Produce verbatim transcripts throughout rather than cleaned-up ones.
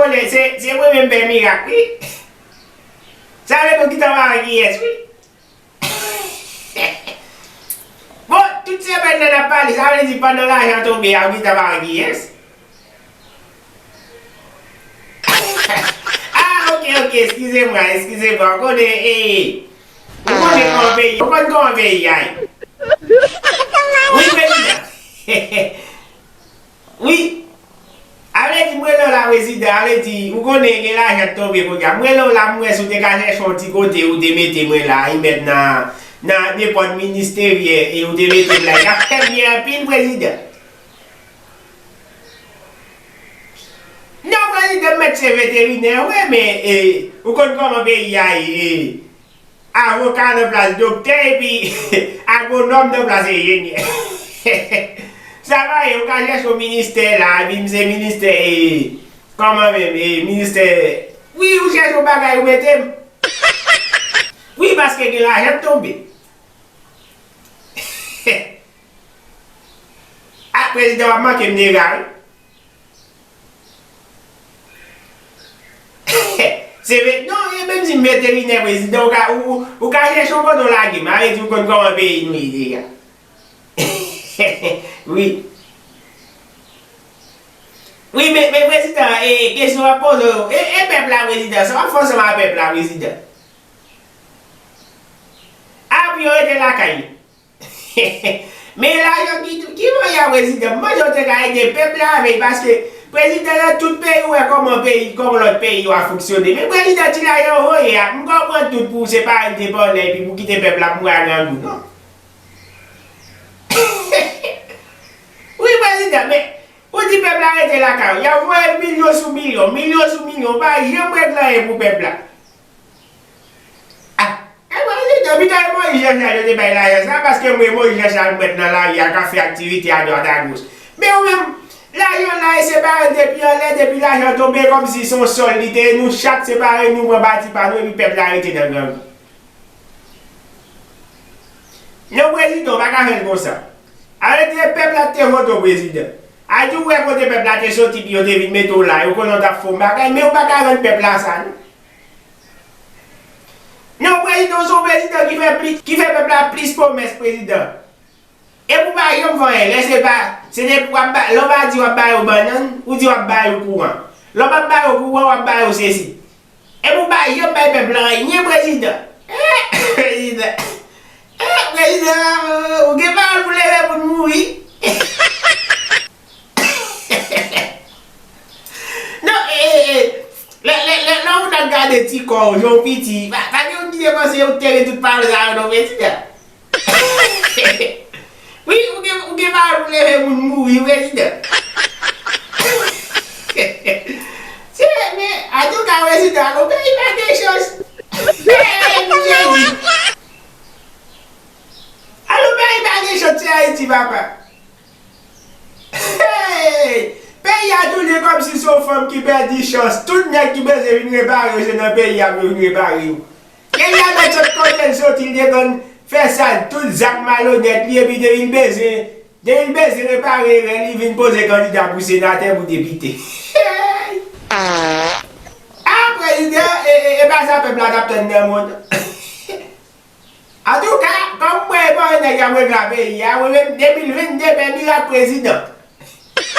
Kole, se, se mwen menm fè mirak, wi. Sa vle di w gentan pa wè kiyès, wi. Bon, tout semèn nan n ap pale, sa vle di pandan lajan tonbe a, ou gentan pa wè kiyès. Ah, ok, ok, eskize mwen, eskize mwen. Ou konnen, e, ou konnen kòman peyi, ou konn kòman peyi a ye. Wi, prezidan. Wi. A vle di, m rele w la, prezidan, a vle di, ou konnen gen lajan k tonbe kounye a. M rele w la, m wè si w te ka chèche yon ti kote ou te mete mwen la, e mèt nan, nan nenpòt ministeryè, e ou te mete m la. E t ap fè m byen anpil, prezidan. Non, prezidan, m mèt se veterinè, wi, men, e, ou konn kòman peyi a ye, e, avoka nan plas doktè, epi agwonòm nan plas enjenyè. Sa va ye, ou ka chèche yon ministè la, epi m se ministè, e, kòman menm, e, ministè, wi, ou chèche yon bagay, ou mete m. Wi, paske gen lajan k tonbe. A, prezidan, w ap manke m dega, wi. Se vre, non, e menm si m veterinè, prezidan, ou ka, ou, ou, ou ka chèche yon kote w lage m, a vle di ou konn kòman peyi nou ye deja. Wi. Wi, men, men prezidan, e, kesyon w ap poze w, e, e pèp la, prezidan, sa w ap fè ansanm ak pèp la, prezidan? A, pou yo rete lakay yo. Men lajan ki, ki manje a prezidan, m panse w te ka ede pèp la avè l, paske prezidan nan tout peyi, ou wè kòman peyi, kòman lòt peyi yo a fonksyone. Men prezidan, ti lajan w voye a, m konprann tout pou w se parèt depandan epi pou kite pèp la pou al grangou, non. Wi, prezidan, men ou di pèp la rete lakay yo, y ap voye milyon sou milyon, milyon sou milyon, ou pa janm regle anyen pou pèp la. Ah, e prezidan, pito e Moyiz Jan Chal yo te bay lajan sa, paske m wè Moyiz Jan Chal m wè nan lari a k ap fè aktivite adwat agoch. Men ou menm, lajan la e separe depi anlè, depi lajan tonbe, kòmsi se yon sòl li te ye, nou chak separe, nou pran pati pa nou, epi pèp la rete nan grangou. Non, prezidan, w pa ka fè l konsa. Arete pèp la te vote w prezidan. A di w wè kote pèp la te soti, pi yo te vin mete w la, yo konnen w t ap fè yon bagay, men w pa ka rann pèp la sa, non. Non, prezidan, w se yon prezidan ki fè plis, ki fè pèp la plis pwomès, prezidan. Epi w pa janm fè anyen. Lè se pa, se depi w ap ba, lè w pa di w ap ba yo bannann, ou di w ap ba yo kouran. Lè w p ap ba yo kouran, w ap ba yo sesi. Epi w pa janm bay pèp la anyen, prezidan. Eh, prezidan. Eh, prezidan, ou gen pawòl pou leve moun mouri. Non, e, e, e, lè, lè, lè, lè moun ap gade ti kò w, jan w piti, pa, pa gen moun ki te panse yo te gen tout pawòl sa yo non, prezidan. Wi, ou gen, ou gen pawòl pou leve moun mouri, prezidan. Se, men, antouka, prezidan, alo peyi pa gen chans. Hey, Jezi. Alo peyi pa gen chans, se Ayiti, papa. Hey! Peyi a tounen kòmsi se yon fanm ki pèdi chans. Tout nèg ki bezwen vin repare yo, se nan peyi a pou yo vin repare yo. Peyi a mèt sot kote l soti, l te konn fè sa, tout zak malonèt li, epi depi l bezwen, depi l bezwen repare erè li, vin poze kandida pou senatè, pou depite. Hey! Ah, prezidan, e, e, e pa sa pèp la t ap tann nan, non. Antouka, kòm m wè e pa yon nèg k ap regle peyi a, mwen menm, de mil vennde, men mirak prezidan.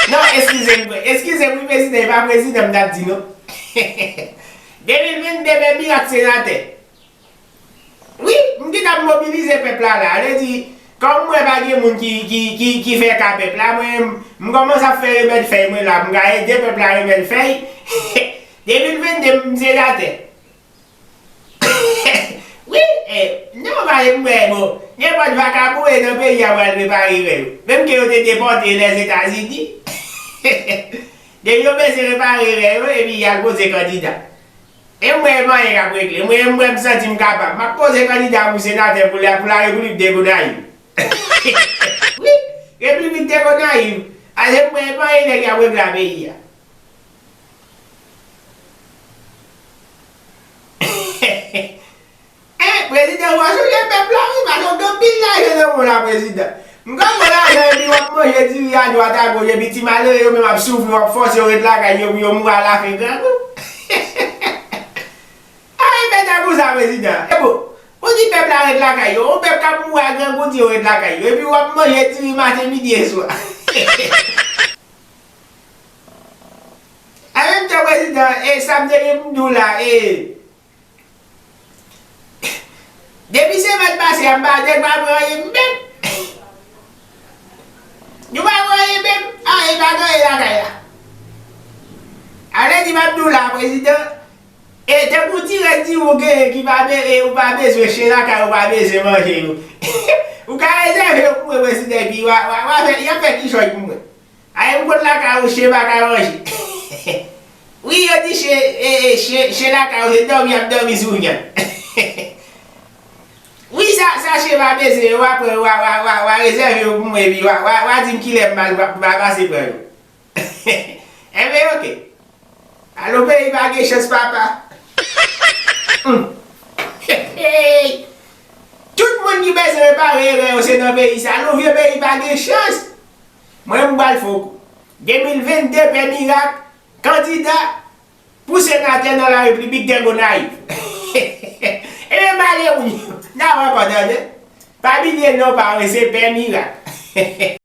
Non, eskize m, eskize m, wi, prezidan, e pa prezidan m t ap di, non. De mil vennde, men mirak senatè. Wi, m gentan ap mobilize pèp la, la. Vle di, kòm m wè pa gen moun ki, ki, ki, ki fè ka pèp la, mwen, m kòmanse ap fè remèd fèy mwen la, m ka ede pèp la remèd fèy. De mil vennde, m senatè. Wi, e, non, pale m wè, bon, nenpòt vakabon e nan peyi a pral repare rè yo. Menm ke yo te depòte Lèzetazini. Depi yo bezwen repare rè yo, epi y al poze kandida. E m wè e pa anyen k ap regle. Mwen, m wè m santi m kapab. M ap poze kandida pou senatè pou la, pou la Repiblik de Gonayiv. Wi, Repiblik de Gonayiv. Ase m wè e pa anyen nèg y ap regle a peyi a. Eh, prezidan, w a sonje pèp la, wi, paske w gen anpil lajan nan men w la, prezidan. M gen gwo lajan epi w W ap manje diri a dwat a goch, epi ti malere yo menm ap soufri, w ap fòse yo ret lakay yo pou yo mouri alafen grangou. Ay, fè tan konsa, prezidan. E bon, ou di pèp la ret lakay yo, yon pèp k ap mouri a grangou di yo ret lakay yo, epi w ap manje diri maten, midi e swa. An menm tan, prezidan, e sa m te gen pou m di w la, e, depi semèn pase a, m pa, nèg pa pran anyen menm. Nou pa pran anyen menm. Anyen pa gen anyen lakay la. Alè di m ap di w la, prezidan, e tankou ti rèd di ou genyen ki pa be-, e ou pa bezwen chen lakay, ou pa bezwen manje yo. Ou ka rezève yo pou mwen, prezidan, epi w a, w a, w a fè, y ap fè kichòy pou mwen. Ay, m konn lakay ou chen pa ka manje. Wi, yo di chen, e, e, chen, chen lakay ou se dòmi y ap dòmi sou vyann. Wi, sa, sa chen pa bezwen, w a pran, w a, w a, w a, w a rezève yo pou mwen, epi w a, w a, w a di m kilè m al, m a, m a pase pran yo. Enben, oke. Alo, peyi pa gen chans, papa. Hmm. Hey! Tout moun ki bezwen repare erè yo, se nan peyi sa. Alo, vye peyi pa gen chans. Mwen, m pral fè w kou. De mil vennde, Pè Mirak, kandida pou senatè nan Larepiblik de Gonayiv. Ebyen, m ale wi. N a wè ankò, tande. Pa bliye non pa w, se Pè Mirak.